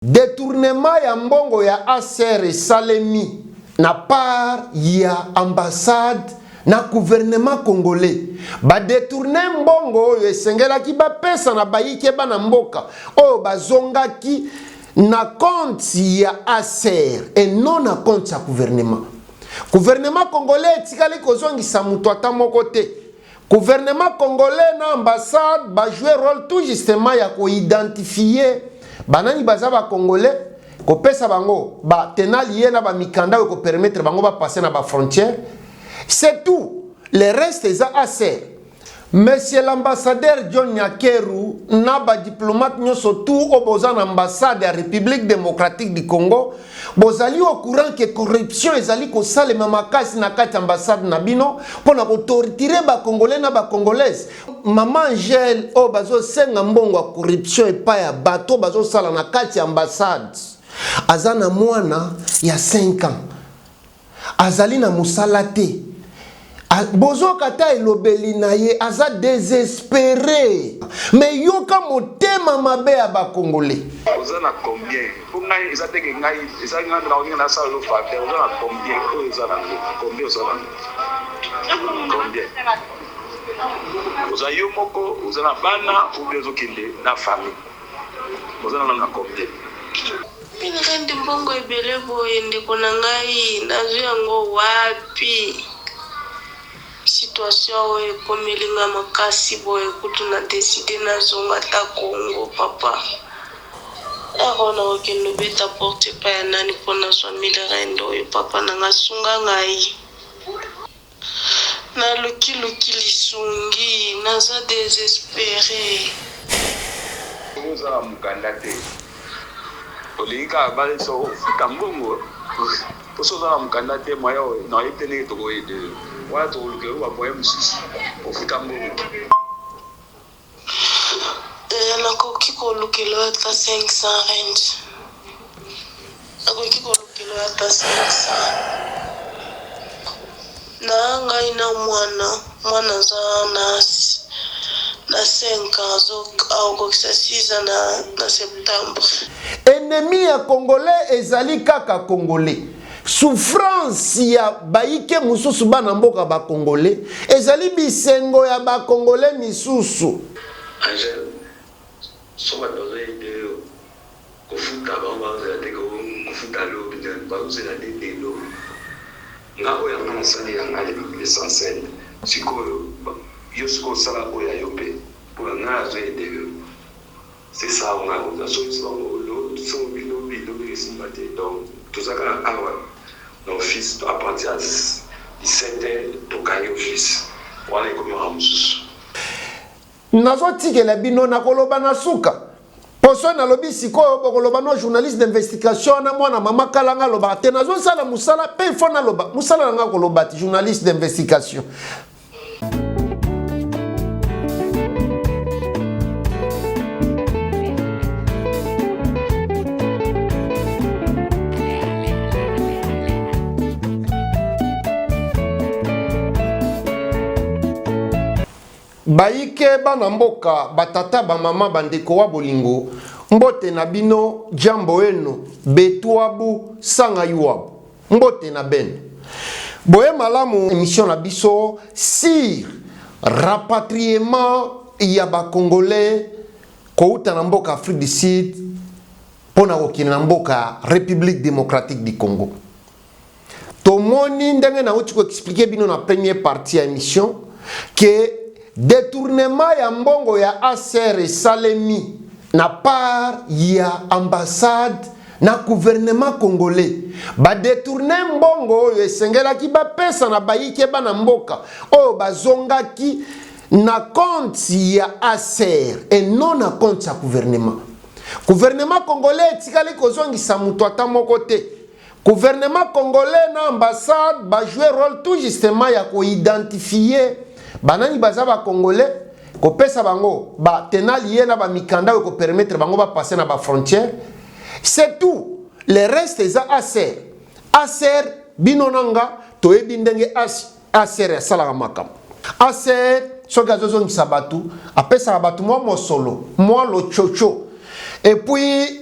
Detournement ya mbongo ya ACR esalemi na part ya ambassade na gouvernement congolais. Ba detourner mbongo oyo esengelaki bapesa na bayike bana mboka oyo bazongaki na compte ya ACR et non na compte ya gouvernement. Gouvernement congolais etikali kozongisa moto ata moko te. Gouvernement congolais na ambassade ba jouer role tout justement ya ko identifier banani baza ba congolais kopesa bango ba tenali na ba mikanda oyo ko permettre bango ba passer na ba frontières. C'est tout. Le reste eza ACR. Monsieur l'ambassadeur John Nyakeru na ba diplomate nyonso tout oyo boza na ambassade ya République démocratique du Congo Bozali au courant que corruption ezali kosalema makasi na kati ambassade na bino mpo na kotortire ba congolais na ba congolaises. Mama Angèle oyo bazosenga mbongo ya corruption epai ya bato bazosala na kati ya ambassade aza na mwana ya 5 ans azali na mosala te bozoka ata elobeli na ye aza desespere me yoka motema mabe ya bakongole. Oza na combien po ngai eza te ke ngai eza ngai nakoki nasala yo faveur oza na combien oyo oza nango combien oza nango combien oza yo moko oza na bana ou bien ozokende na famille oza nano na combien. Mille rand mbongo ebele boye ndeko na ngai nazwi yango wapi? Situation oyo ekomeli nga makasi boye kutu na decide nazonga ata Congo papa. Heure oyo nakokende obeta porte epai ya nani mpo nazwa mille rand oyo papa na nga sunga ngai. Naluki luki lisungi naza desespere. Soki oza na mukanda te olingi kaka bayebisa yo ofuta mbongo po soki oza na mukanda te moyen nayebi te ndenge toko aider yo wana tokolukela yo ba moyen mosusu ofuta mbongo. Eh, nakoki kolukela yo ata 500 rand. Nakoki kolukela yo ata 500. Na ngai na mwana, mwana aza na na 5 ans, akokokisa 6 ans na, na septembre. Ennemi ya congolais ezali kaka congolais. Souffrance ya bayike mosusu bana mboka ba congolais ezali bisengo ya ba congolais misusu. Angèle soki bato bazo aider yo kofuta bango bazozela te ke okofuta lobi donc bazozela nde lelo nga oyo ya nga nasali ya nga l'essentiel sikoyo yo sikoyo osala oyo ya yo pe pona nga nazo aider yo. C'est ça on a oza soki bango lobi lobi lobi esimba te donc toza kaka awa na office à partir ya 17 heures tokangi office wana ekomi makambo mosusu. Nazotikela bino nakoloba na suka po soki nalobi sikoyo bokoloba no journaliste d'investigation wana mwana mama kalanga alobaka te nazosala mosala pe il faut naloba mosala na nga koloba te journaliste d'investigation. Bayike bana mboka, batata, bamama, bandeko wa bolingo, mbote na bino, jambo eno, betuabu, sanga yuabu. Mbote na beno. Boye malamu emission na biso sur rapatriement ya ba congolais kouta na mboka Afrique du Sud mpo na kokende na mboka République démocratique du Congo. Tomoni ndenge nauti ko expliquer bino na première partie ya emission que detournement ya mbongo ya ACR esalemi na part ya ambassade na gouvernement congolais. Ba detourner mbongo oyo esengelaki bapesa na bayike bana mboka oyo bazongaki na compte ya ACR et non na compte ya gouvernement. Gouvernement congolais etikali kozongisa moto ata moko te. Gouvernement congolais na ambassade ba jouer role tout justement ya ko identifier banani baza ba congolais kopesa bango ba tenali na ba mikanda oyo ko permettre bango ba passer na ba frontières. C'est tout. Le reste eza ACR. ACR bino na nga toyebi ndenge ACR asalaka makambo. ACR soki azozongisa bato apesaka bato mwa mosolo mwa lochocho. Et puis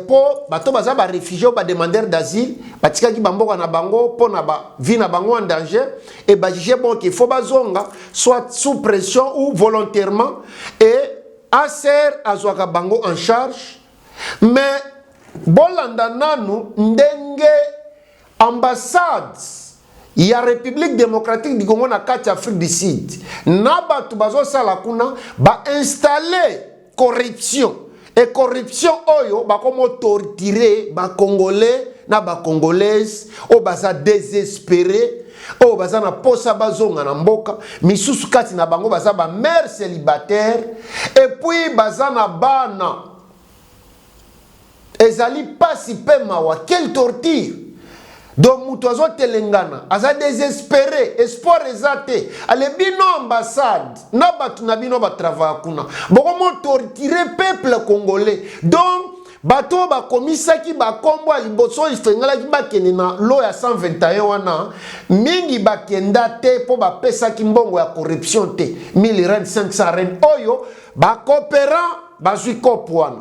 po bato baza ba réfugiés, ba demandeurs d'asile, batikaki bamboka na bango mpo na ba vie na bango en danger et bajuge bon qu'il faut bazonga, soit sous pression ou volontairement, et HCR azwaka bango en charge. Mais bolanda nanu ndenge ambassade ya République démocratique du Congo na kati ya Afrique du Sud na bato bazosala kuna bainstalle corruption, et corruption oyo bakomo torturer Bacongolais na Bacongolaise oyo baza désespéré, oyo baza na posa bazonga na mboka. Misusu kati na bango baza bamère célibataire et puis baza na bana. Ezali pasi mpe mawa. Quelle torture! Donc moto azotelengana, aza désespéré, espoir eza te. Ale bino ambassade na bato na bino batravailla kuna, bokomo torturer peuple congolais. Donc bato oyo bakomisaki bakombo ya liboso efengelaki bakende na lot ya 121 wana, mingi bakenda te mpo bapesaki mbongo ya corruption te, 1000 rand, 500 rand, oyo bacoopérant bazwi cope wana.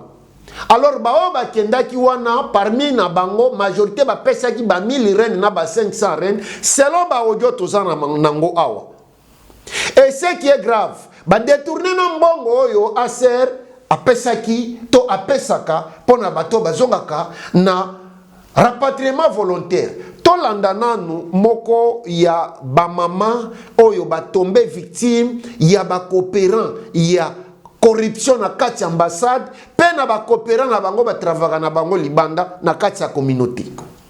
Alors baoyo bakendaki wana, parmi na bango majorité bapesaki ba 1000 rand na ba 500 rand, selon baaudio toza nango awa. Et ce qui est grave, badétourne na mbongo oyo HCR apesaki to apesaka mpo na bato bazongaka na rapatriement volontaire. Tolanda nanu moko ya bamama oyo batombe victime ya bacoopérant ya corruption na kati ya ambassade mpe na bacoopérant na bango batravaka na bango libanda na kati ya communauté.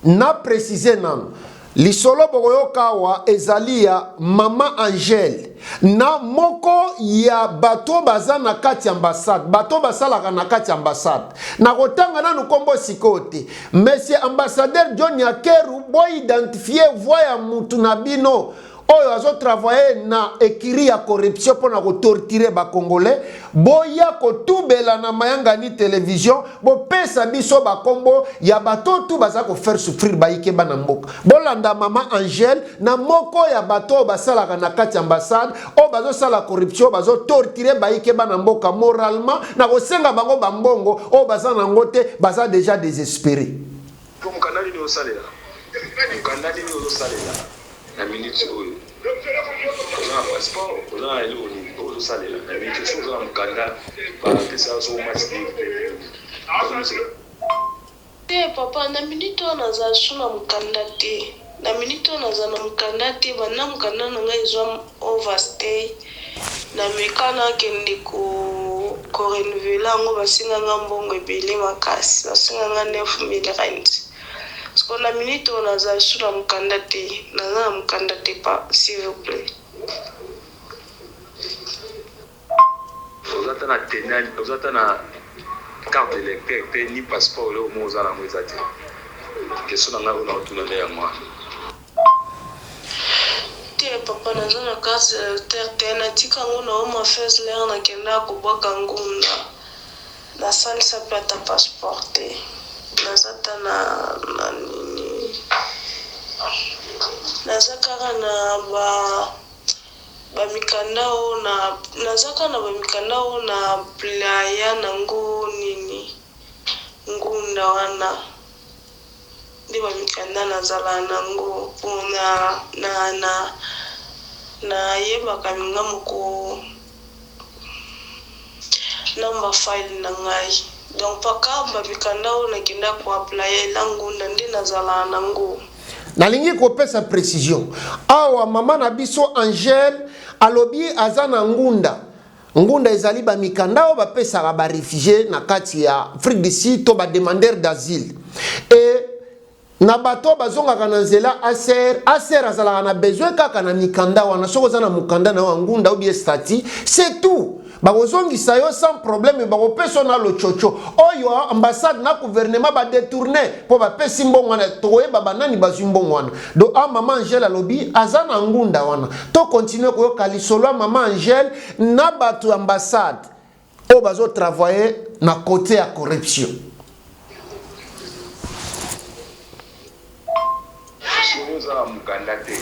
Na précise nanu, lisolo bokoyoka awa ezali ya mama Angele na moko ya bato baza na kati ya ambassade, bato basalaka na kati ya ambassade. Nakotanga nanu nkombo sikoyo te. Monsieur ambassadeur John Nyakeru, boidentifie voix ya mutu na bino oyo azotravaille na écurie ya corruption mpo na kotorturer Bacongolais. Boya kotubela na Mayangani Télévision, bopesa biso bakombo ya bato tu baza kofaire souffrir bayike bana mboka. Bolanda mama Angele na moko ya bato oyo basalaka na kati ya ambassade, oyo bazosala corruption, bazotorturer bayike bana mboka moralement na kosenga bango bambongo oyo baza nango te, baza déjà désespéré. Mokanda nini osalela? Mokanda nini ozosalela na minute oyo? Oza na passeport? Oza na eloko nini oyo ozosalela na minute? Soki oza na mokanda bapesa, so masi. Te papa, na minute oyo naza su na mokanda te. Na minute oyo naza na mokanda te. Banda mokanda na ngai ezwa overstay, na meka nakende korenouveler yango, basenganga mbongo ebele makasi, basenganga 9000 rand. Parce na minute oyo naza su na mokanda te, naza na mokanda te pa, s'il vous plaît. Oza ta na tenal, oza ta na carte d'électeur te, ni passeport. Eloko moko oza nango eza te. Question na ngai oyo naotuna nde yango wana. Te papa, naza na carte d'électeur te. Natika yango na Home Affairs lere nakendaka kobwaka ngunda. Nasalisa mpe ata passeport te. Naza ta na nini, naza kaka na ba bamikanda oyo na naza kaka na bamikanda oyo na playa nango nini, ngunda wana nde bamikanda nazala nango mpona na nayebaka nga moko namba file na ngai. Donc paka bamikanda oyo nakenda koaplaya ela ngunda nde nazala nango. Nalingi kopesa précision awa. Mama na biso Angele alobi aza na ngunda. Ngunda ezali bamikanda oyo bapesaka baréfugié na kati ya Afrique du Sud to bademandeur d'asile. E na bato oyo bazongaka na nzela HCR, HCR azalaka na besoin kaka na mikanda wana. Soki oza na mokanda na yo ya ngunda ou bien statut, c'est tout, bakozongisa yo sans problème, bakopesa yo na lochocho. Oyo ambassade na gouvernement badétourne mpo bapesi mbongo wana, tokoyeba banani bazwi mbongo wana. Donc a mama Angele alobi aza na ngunda wana. Tokontinue koyoka lisolo ya mama Angele na bato ya ambassade oyo bazotravaille na côté ya corruption. Soki oza na mokanda te,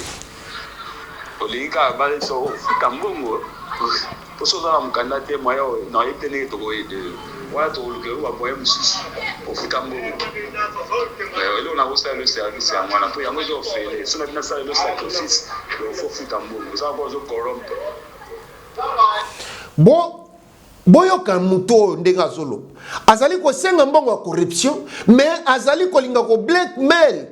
olingi kaka baso ofuta mbongo. Po soki oza na mukanda te moyen nayebi te ndenge toko aider yo. Wana tokolukela yo ba moyen mususu ofuta mbongo. Eloko nakosala yo service yango wana po yango eza ofele. Soki nabi nasala yo sacrifice donc faut ofuta mbongo. Oza lokola ozo corrompre. Bo boyoka moto oyo ndenge azoloba azali kosenga mbongo ya corruption mais azali kolinga ko blackmail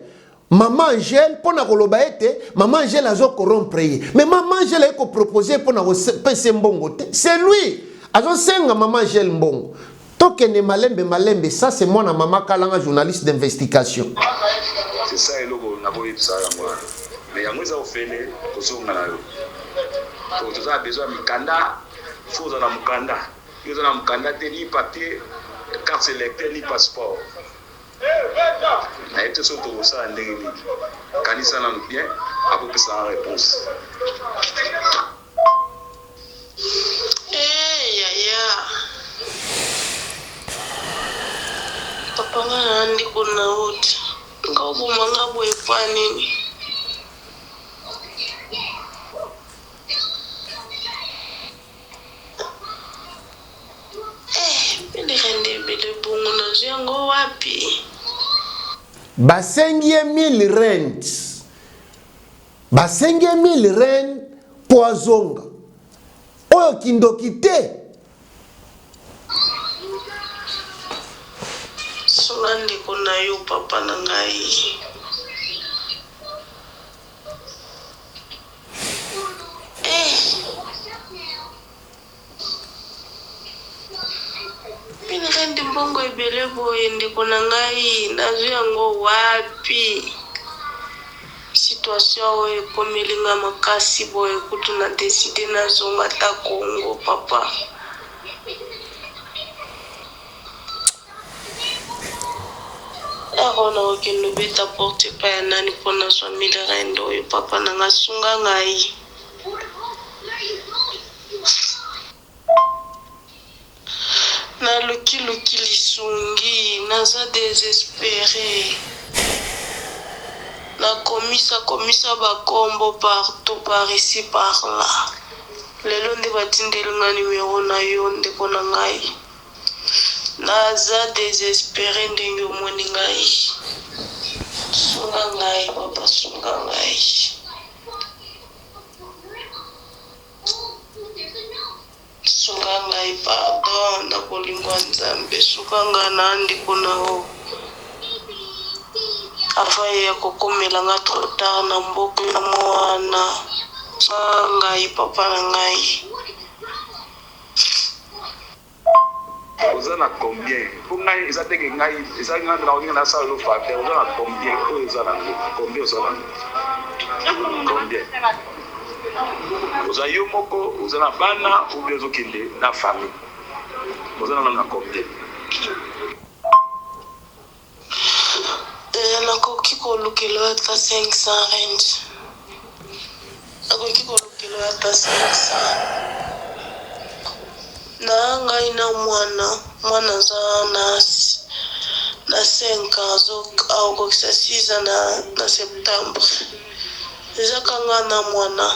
Maman Angèle pona koloba ete maman Angèle azo corrompre ye. Mais maman Angèle aye ko proposer pona ko pesa mbongo te. C'est lui azo senga maman Angèle mbongo. Tokende malembe malembe ça c'est mwana maman Kalanga journaliste d'investigation. C'est ça eloko nako yebisa yo yango wana. Mais yango eza ofele kozonga na yo. Po toza na besoin ya mikanda, faut ozala na mukanda. Yo oza na mukanda te ni papier, carte electeur ni passeport. Nayebi te soki tokosala ndenge nini. Kanisa nanu bien apres opesa nga reponse. Eh yaya papa nga na ndeko na yo te nga oboma nga boye mpo nini? Eh, pelera nde ebele bongo nazwi yango wapi? Basengi ye 1000 rand. Basengi ye 1000 rand mpo azonga. Oyo kindoki te. Sunga ndeko na yo papa na ngai. Eh! Mille rand mbongo ebele boye ndeko na ngai nazwi yango wapi? Situation oyo ekomeli nga makasi boye kutu na decide nazonga ata Congo papa. Heure oyo nakokende obeta porte epai ya nani mpo nazwa 1000 rand oyo papa na nga sunga ngai. Naluki luki lisungi naza desespere nakomisa komisa ba kombo partout par ici par là lelo nde batindeli nga numero na yo ndeko na ngai. Naza desespere ndenge omoni ngai sunga ngai papa sunga ngai. Sunga ngai pardon na bolingo ya nzambe suka ngai na ndeko na yo avant eya kokomela nga trop tard na mboka ya mwana sunga ngai papa na ngai. Oza na combien po ngai eza te ke ngai eza ngai nde nakoki nasala yo faveur oza na combien oyo oza na ngo combien oza na ngo combien oza yo moko oza na bana ou bien ozokende na famille oza na na combien. Eh, nakoki kolukela yo ata 500 rand. Nakoki kolukela yo ata 500. Na ngai na mwana, mwana aza na na 5 ans, akokokisa 6 ans na, na septembre. Eza ka nga na mwana.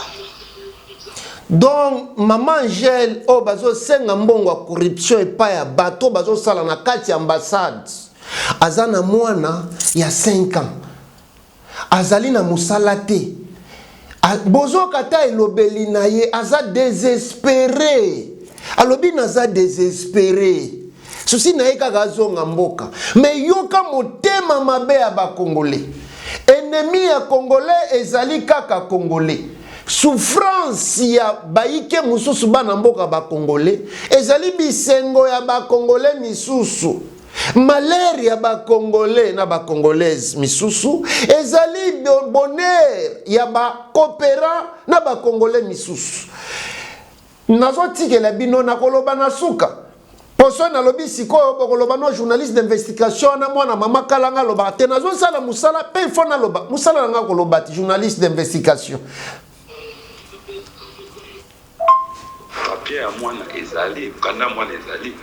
Donc maman Angèle oyo bazosenga mbongo ya corruption epai ya bato bazosala na kati ya ambassade aza na mwana ya 5 ans azali na mosala te bozoka ata elobeli na ye aza desespere alobi naza desespere susi na ye kaka azonga mboka me yoka motema mabe ya bakongole ennemi ya congolais ezali kaka congolais Souffrance ya bayike mosusu bana mboka ba congolais ezali bisengo ya ba congolais misusu. Malheur ya ba congolais na ba congolaises misusu ezali bonheur ya ba cooperants na ba congolais misusu. Nazotikela bino nakoloba na suka. Poso nalobi sikoyo bokoloba no journaliste d'investigation wana mwana mama kalanga alobaka te nazosala mosala mpe il faut naloba mosala na nga koloba te journaliste d'investigation. Papier ya mwana ezali, mokanda ya mwana ezali,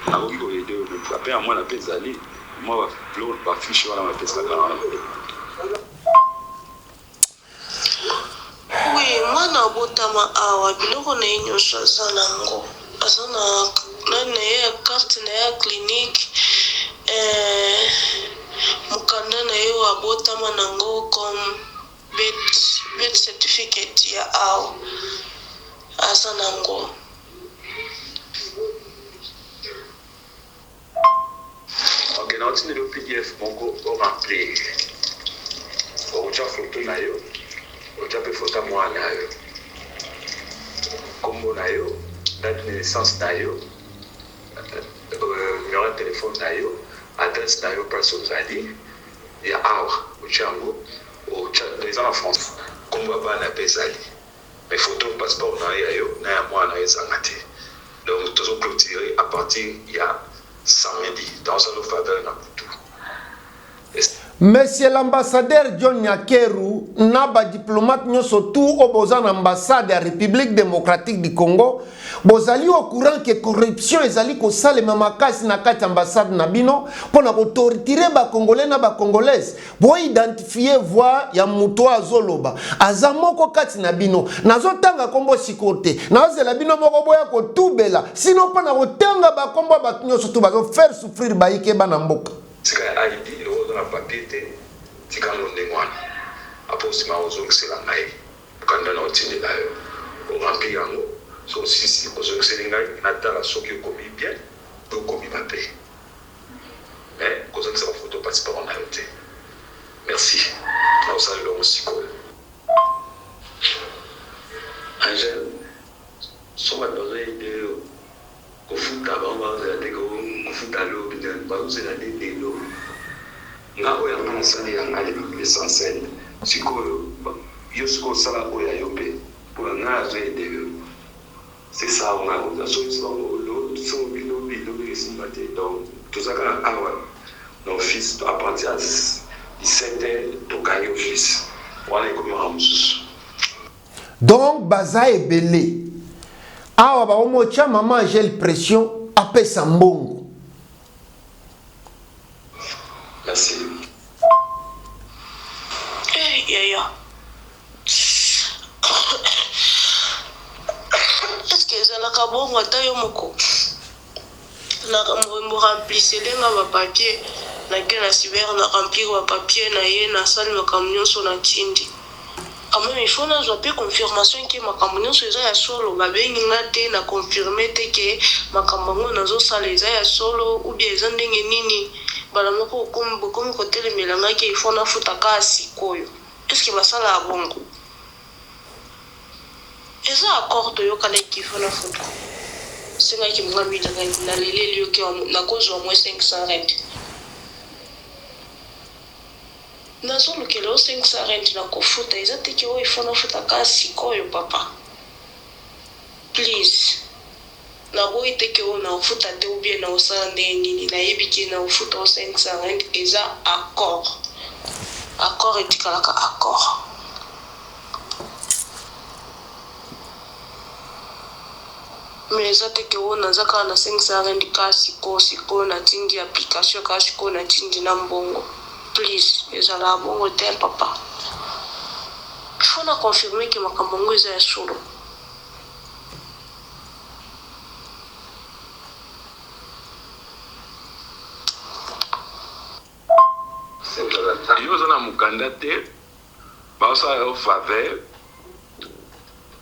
nakoki ko aider yo mais papier ya mwana mpe ezali, mwa ba fiche wana bapesaka wana. Oui. Mwana abotama awa biloko na ye nyonso aza nango aza na nani na ye ya carte na ye ya clinique eh, mokanda na ye oyo abotama nango comme birth certificate ya awa aza nango. Ok, naotindela yo pdf moko o remplir. Okotya foto na yo, otya mpe foto ya mwana na yo, nkombo na yo, date de naissance na yo, euh, numero ya telefone na yo, adresse na yo, place ozali ya awa, otya yango, otya eza na français, nkombo ya bana mpe ezali. Mais photo passeport na yo ya yo na ya mwana na yo ezanga te. Donc tozo cloturer à partir ya samedi. Naosala yo faveur na butu. Monsieur l'ambassadeur John Nyakeru na ba diplomates nyoso tout oyo boza na ambassade ya Republique democratique du Congo bozali au courant que corruption ezali kosalema makasi na kati ambassade na bino mpo na kotortire ba congolais na ba congolaises. Bo identifier voix ya moto oyo azoloba aza moko kati na bino. Nazotanga kombo sikoyo te, nazozela bino moko boya kotubela, sino mpo na kotanga bakombo ya bato nyonso tu bazo faire souffrir bayike bana mboka. Tika ya ID lokola oza na papier te tika yango ndenge wana apres sima ozongisela ngai mokanda na otindela yo o remplir yango soki osilisi ozongiseli ngai natala soki okomi bien to okomi mabe. Mais kozongisa ba photo passeport nayo te. Merci. Nakosalela yango sikoyo. Angèle soki bato bazo aider yo kofuta bango bazozela te ke kofuta lobi nani bazozela nde lelo nga oyo ya nga nasali ya nga l'essentiel sikoyo yo sikoyo osala oyo ya yo mpe pona nga nazo aider yo. C'est ça on a oza soki bango lobi lobi lobi esimba te donc toza kaka awa na office à partir ya 17 heures tokangi office wana ekomi makambo mosusu. Donc baza ebele awa bakomotia mama Angèle pression apesa mbongo. Merci. Eh yaya Est-ce que ezalaka bongo ata yo moko na remplissele nga ba papier nake na cyber na remplir ba papier na ye nasali makambo nyonso na tindi quand même il faut nazwa mpe confirmation ke makambo nyonso eza ya solo babengi nga te na confirme te ke makambo yango nazosala eza ya solo ou bien eza ndenge nini mbala moko bokomi kotelemela nga ke il faut nafuta kaka sikoyo. Est ce que basalaka bongo? Eza accord toyokanaki qu'il faut nafuta. Osengaki nga 1000 rand, naleleli yo ke nakozwa au moins 500 rand. Nazolukela yo 500 rand nakofuta, eza te ke oyo il faut nafuta kaka sikoyo papa. Please. Naboyi te ke oyo nakofuta te ou bien nakosala ndenge nini, nayebi ke nakofuta yo 500 rand, eza accord. Accord etikalaka accord. Mais eza te ke oyo naza kaka na 500 rand kaka sikoyo sikoyo natindi application kaka sikoyo natindi na mbongo. Please, ezalaka bongo te papa. Il faut na confirmer ke makambo yango eza ya solo. Yo oza na mukanda te baosala yo faveur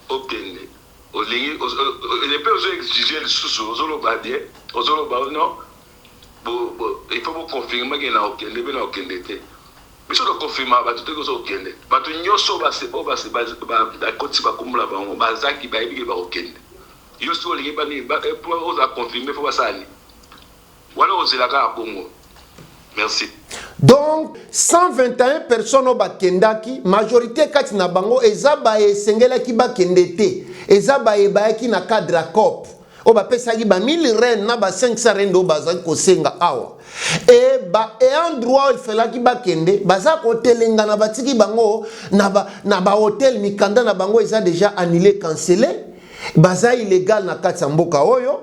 okende olingi epe ozo exige lisusu ozoloba bien ozoloba no il faut boconfirme ke na okende mpe na okende te Biso to confirmaka batu te ke ozo kende. Batu nioso oyo bakotisi ba kombo na bango bazaki bayebi ke bako kende. Yo sikoyo olingi ba nini po ozala confirme faut basala nini? Wana okozela kaka bongo. Merci. Donc 121 personnes oyo bakendaki, majorite kati na bango eza baye esengelaki bakende te, eza baye bayaki na cadre ya coop. oyo bapesaki ba 1000 rand na ba 500 rand oyo bazali kosenga awa e ba ayant droit oyo efelaki bakende baza kotelengana batiki bango na ba, na ba hotel mikanda na bango eza deja annulé cancellé baza illegal na kati ya mboka oyo.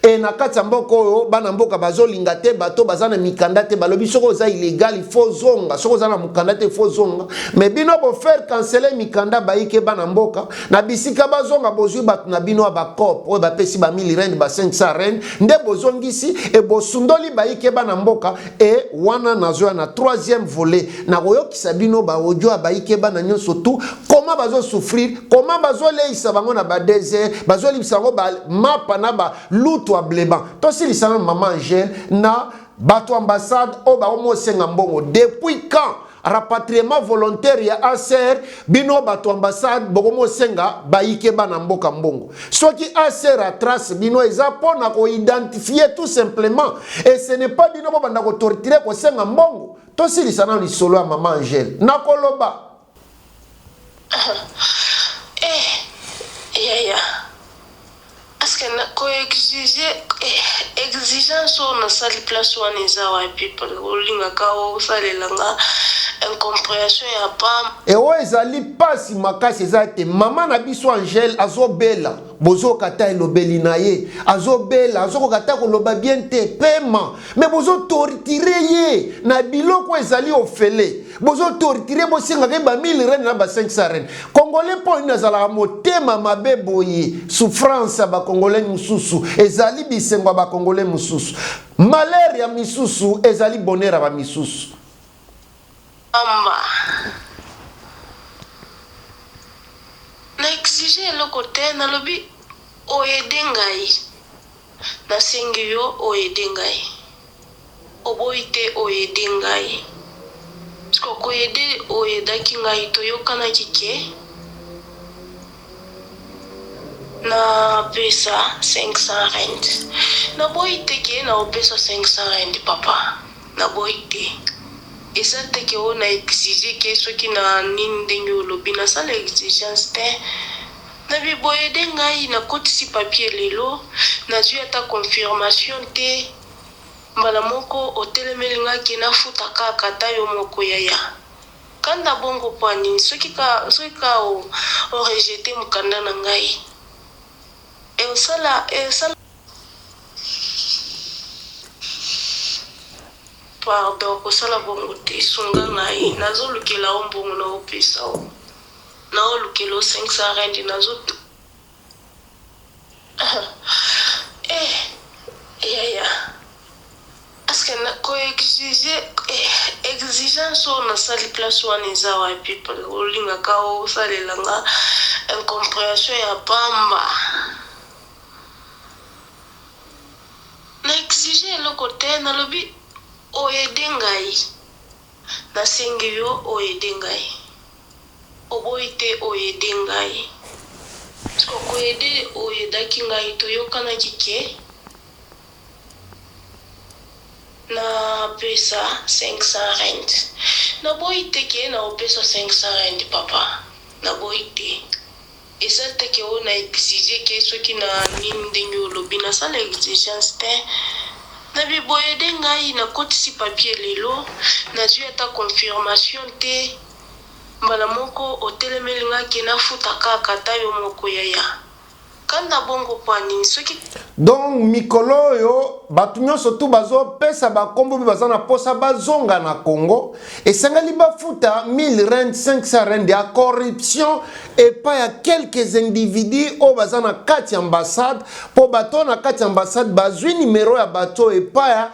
E na kati ya mboka oyo bana mboka bazolinga te bato baza na mikanda te, balobi soki oza illegal il faut zonga, soki oza na mokanda te il faut zonga. Mais bino bofaire canceler mikanda bayike bana mboka na bisika bazonga, bozwi bato na bino ya bacope oyo bapesi ba 1000 rand, ba 500 rand, nde bozongisi e bosundoli bayike bana mboka. E wana nazoya na troisième volet, nakoyokisa bino baaudio ya bayike bana nyonso tu, comment bazosouffrir, comment bazoleisa bango na badésert, bazolibisa bango bamapa na balutu ya bleban. Tosilisana mama Angèle na bato ambassade oyo bakomosenga mbongo. Depuis quand rapatriement volontaire ya ACR, bino bato ambassade bokomosenga bayike bana mboka mbongo? Soki ACR atrace bino, eza mpona koidentifier tout simplement, et ce n'est pas bino bobanda kotorturer, kosenga mbongo. Tosilisa na lisolo ya mama Angèle nakoloba. Eh, yaya, parce koexiger exigence oyo nasali place wana eza wapi? Olingaka osalelanga incompréhension ya pam. E oyo ezali mpasi makasi eza ete mama na biso Angele azobela, bozoyoka ta elobeli na ye, azobela, azokoka ta koloba bien te, pema. Me bozotorturer ye na biloko ezali ofele, bozotorturer, bosengaka ye ba 1000 rand na ba 500 rand. Congolais mpo nini azalaka motema mabe boye? Souffrance ya bacongolais mosusu ezali bisengo ya bacongolais mosusu, malheur ya misusu ezali bonheur ya bamisusu. Pamba na exige eloko te. Nalobi oaider ngai, nasengi yo oaider ngai, oboyi te oaider ngai. Siko koaider oaidaki ngai, toyokanaki ke napesa 500 rand. Naboyi te ke naopesa 500 rand, papa, naboyi te. Eza te ke oyo na exige ke soki na nini ndenge olobi, nasala exigence te. Na biboyede ngai nakotisi papier lelo, nazwi ata confirmation te, mbala moko otelemeli ngai ke nafuta kaka. Ata yo moko yaya, kanda bongo mpo nini? Soki ka orejeter mokanda na ngai, eosala. Pardon, kosala bongo te, sunga ngai. Nazolukela o mbongo, naopesa o, naolukela o 500 rand nazo. Eh, yaya, parce que koexiger exigence oyo nasali place wana eza wapi? Olingaka osalelanga incompréhension ya pamba. Na exige eloko te. Nalobi oaider ngai, nasengi yo oaider ngai, oboyi te oaider ngai. Siko koaider oaidaki ngai, toyokanaki ke napesa 500 rand. Naboyi te ke naopesa 500 rand, papa, naboyi te. Eza te ke oyo na exige ke soki na nini ndenge olobi, nasala exigence te. Na biboyede ngai nakotisi papier lelo, nazwi ata confirmation te, mbala moko otelemeli ngai ke nafuta kaka. Ata yo moko yaya, kanda bongo mpo nini? Soki Donc mikolo oyo bato nyonso tu bazopesa bakombo mpe baza na posa bazonga na Congo, esengeli bafuta 1000 rand, 500 rand ya corruption epai ya quelques individus oyo baza na kati ya ambassade, mpo bato oyo na kati ya ambassade bazwi nimero ya bato oyo epai ya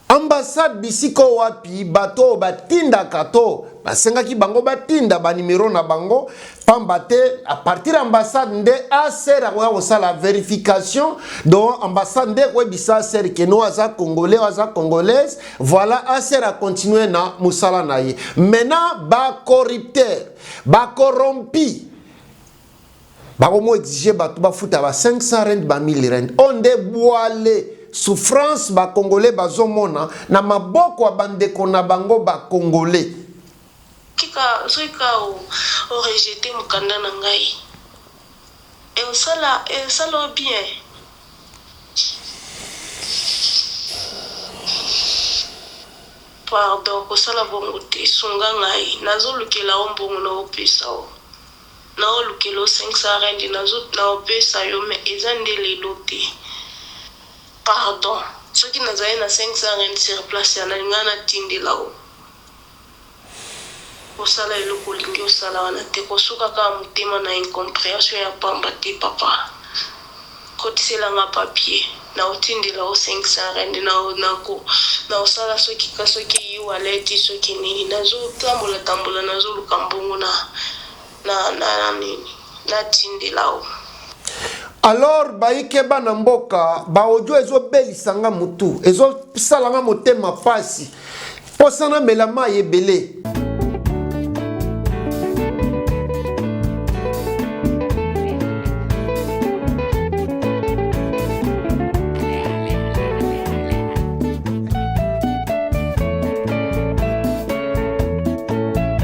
ambassade, bisika oyo wapi bato oyo batindaka to basengaki bango batinda banimero na bango, pamba te à partir ya ambassade nde ACR akoya kosala vérification. Donc ambassade nde koyebisa ACR ke no, aza congolais, aza congolaise. Voilà, ACR acontinue na mosala na ye. Maintenant bacorrupteur, bacorrompi bakomo exige bato bafuta ba 500 rand, ba 1000 rand. Oyo nde bwale souffrance bacongolais bazomona na maboko ya bandeko na bango bacongolais. Soki ka orejeter mokanda na ngai, eosala bien. Pardon, kosala bongo te, sunga ngai. Nazolukela o mbongo, naopesa o, naolukela o 500 rand naopesa yo, me eza nde lelo te. Pardon soki nazali na 500 rand sur place ya nalinga natindela yo. Kosala eloko olingi osala wana te, kosuka kaka motema na incomprehension ya pamba te papa. Kotisela nga papier naotindela yo 500 rand na nako naosala soki ka soki e-wallet soki nini nazotambola tambola nazoluka mbongo na na na nini natindela yo. Alors bayike bana mboka, ba audio ezobelisa nga mutu, ezosala nga motema pasi, posa namela mai ebele.